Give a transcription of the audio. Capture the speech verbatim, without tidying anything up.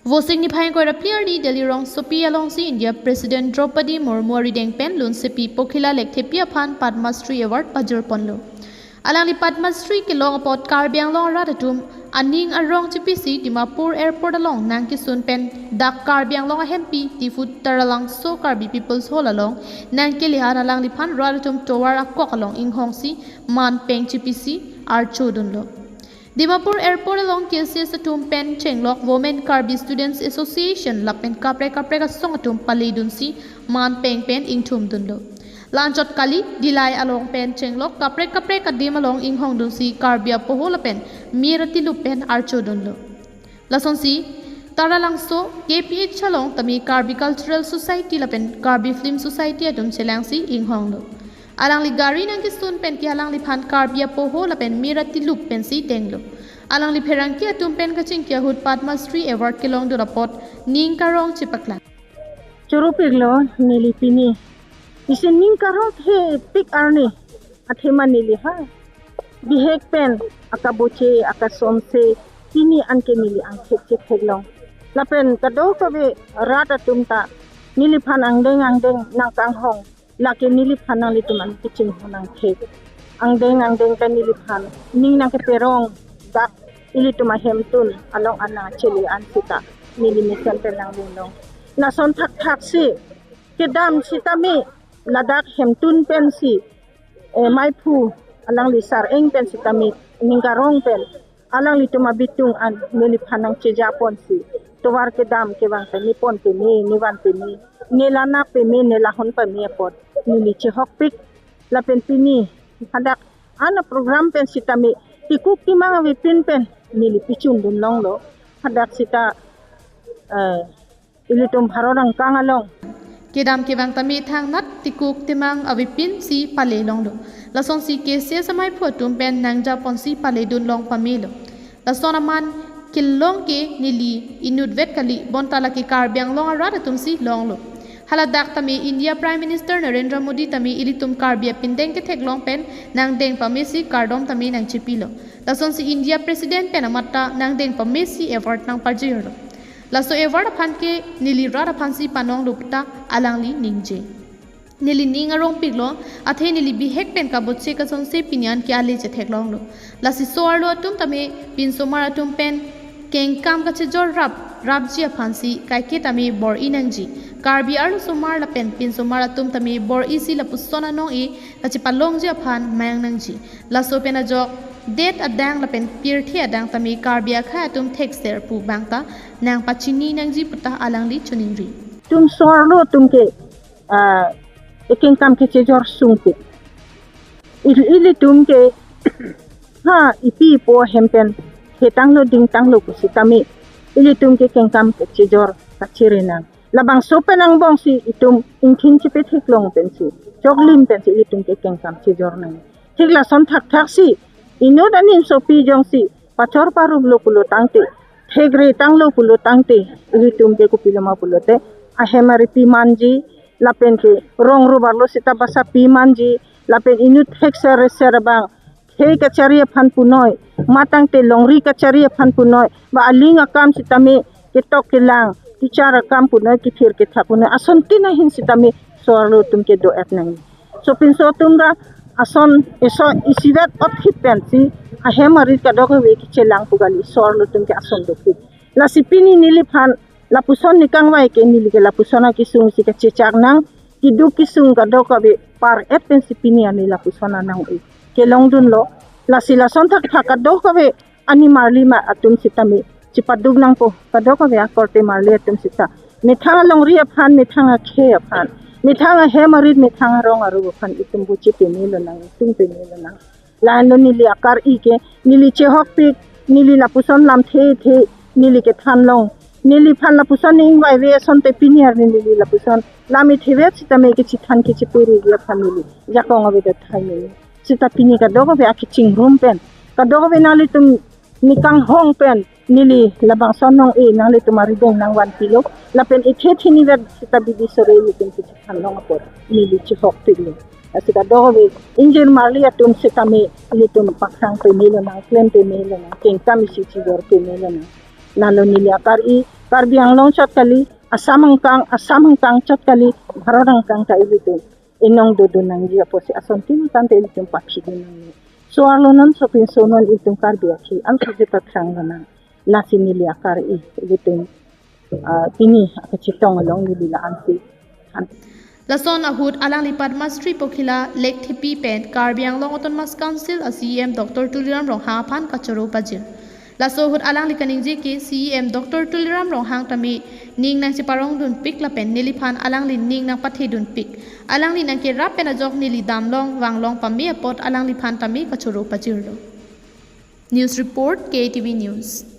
Vosik niphai ingkoi ra phli arni Delhi rongsopi alongsi India President Draupadi Murmu arideng pen lunsepi Pokhila Lekthepi aphan Padma Shri Award pajirponlo. Alangli Padma Shri kelong apot Karbi Anglong arat atum aning arong chipisi Dimapur Airport along nangkesun pen dak Karbi Anglong ahempi Tifu Taralangso Karbi People's Hall along nangkelehan alangliphan rat atum tovar akok along inghongsi man peng chipisi archodunlo. Dimapur Airport along K C S atum pen chenglok Women Karbi Students Association lapen kaprek kaprek asong atum paledunsi man peng pen ingthumdunlo. La-anchot kali, Dillai along pen chenglok kaprek kaprek adim along inghongdunsi Karbi apoho lapen mir atilup pen archodunlo. Lasonsi Taralangso K P H along tame Karbi Cultural Society lapen Karbi Film Society atum chelangsi inghonglo. Alangli gari nangkesun pen ke alangliphan Karbi apoho lapen mir atilup pensi denglo. Alangli pherangke atum pen kachingki ahut Padma Shri Award kelongdun apot ning karong chepaklang. Choro-iklo neli pini. Isi ning karong thepik arni. Athema neli ha bihek pen akaboche, akasonse, pini anke neli angthek chetheklong. Lapen kadokave rat atum ta neliphan angdeng angdeng nangkanghong. Lake neliphan nanglitum an kachinghon angthek. Angdeng angdeng ta neliphan ning nangkeperong dak ilitum ahemtun along an nangchele an seta neli mesen pen nanglinglong. Lason thakthaksi kedam sitame ladak hemtun pensi, eh, maiphu alangli sareng pen sitame ning karong pen alanglitum abitung an neliphan nangchejaponsi tovar kedam kevang ta nepon peme, nevan peme, nelana peme, nelahon peme apot neli chehokpik. Lapen pini hadak ana program pen sitame tikuk timang avepin pen neli pichundunlonglo. Hadak sita, eh, ilitum Bharat angkang along kedam kevang tame thangnat tikuk timang avepinsi palelonglo. Lasonsi K C S amaiphu atum pen nangjaponsi paledunlong pamelo. Lason aman kelong ke neli inutvet kali, bonta lake Karbi Anglong arat atumsi longlo. Haladak tame India Prime Minister Narendra Modi tame ilitum Karbi apindeng ketheklong pen nangdeng pamesi kardom tame nangchipilo. Lasonsi India President pen amat ta nangdeng pamesi award nangpajirlo. Laso award aphan ke neli rat aphansi panonglo puta alangli ningje. Neli ning arongpiklo, athe neli bihek pen kaboche kasonse pini anke ale chetheklonglo. Lasi so-arlo atum tame pinsomar atum pen kengkam kachejor rap rapji aphansi kaike tame bor-i nangji. Karbi arlosomar lapen pinsomar atum tame bor-isi lapuson anong-e kachepalongji aphan mayang nangji. Laso pen ajok det adang lapen pirthe adang tame Karbi akhei atum thekser pu bangta nangpachini nangji puta alangli choningri. Tum so-arlo atum ke, ah, ekengkam kechejor sungpik. Il-, ilitum ke ha ipi ipo hem pen hetanglo dingtanglo pusitame ilitum ke kengkam kechejor kachiri nang. Labangso pen angbongsi itum ingthin chipetheklong pensi, choklim pensi itum ke kengkam chejor nang. Thik lason thakthaksi inut anim sopi jongsi pachor paruplo pulo tangte, thekre tanglo pulo tangte, ilitum ke kopiloma pulote ahem ari pimanji, lapen ke rong rubarlo seta basa pimanji, lapen inut thekser reser abang khei kachari aphan punoi, matangte longri kachari aphan punoi, ba aling akam sitame ketok kelang, teacher akam punoi, kethir ketha punoi, asontin ahin sitame so-arlo atum ke do-et nang. Sopinso atum ra ason eso isivet othip pensi ahem arit kadokave kechelang pu kali, so-arlo atum ke ason dopik. Lasi pini neliphan lapuson nekangvai ke neli ke lapuson akesung si kachechak nang, keduk kesung kadokave par-et pensi pini ani lapuson anang-e kelongdunlo. Lasi lason thakthak kadokave ani marli ma atum sitame chepaduk nangpo, kadokave akorte marli atum sita. Methang alongri aphan, methang akhei aphan, methang ahem arit, methang arong aru aphan itum buchi pemelo nang, itum pemelo nang. Lahenlo neli akar-i ke, neli chehokpik, neli lapuson lamthe the, neli kethanlong. Neliphan lapuson ingvaive asonte pini arni neli lapuson lam ithevet sitame kechethan kechepuri dia family jakong avedet thai neli. Sita pini kadokave akechingrum pen, kadokave nanglitum nekanghong pen, neli labangso anong-e nanglitum arideng nangvanpilo. Lapen ethe thinivet sita bidi sore ilitum kechethanlong apot neli chehokpiklo. Lasi kadokave ingjir marli atum sitame ilitum pakhang pemelo nang, klem pemelo nang, kengkam isi chejor pemelo nang. Lalo neli akar-i Karbi Anglong chot kali, Assam angkang, Assam angkang chot kali, Bharat angkang ta ilitum inong dodun nangji apotsi asontin tangte ilitum pakhidun nangji. So arlo non sopinso non ilitum Karbi akhei ansi jepathrang lonang. Lasi neli akar-i ilitum, ah, pini akachetong along neli la-ansi. Lason ahut alangli Padma Shri Pokhila Lekthepi pen Karbi Anglong Autonomous Council a CEM Doctor Tuliram Ronghang aphan kachoro pajir. Laso ahut alangli kaningje ke CEM Doctor Tuliram Ronghang tame ning nangcheparongdunpik lapen neliphan alangli ning nangpathedunpik. Alangli nangkerap pen ajok neli damlong vanglong pame apot alangliphan tame kachoro pajirlo. News report, KATV News.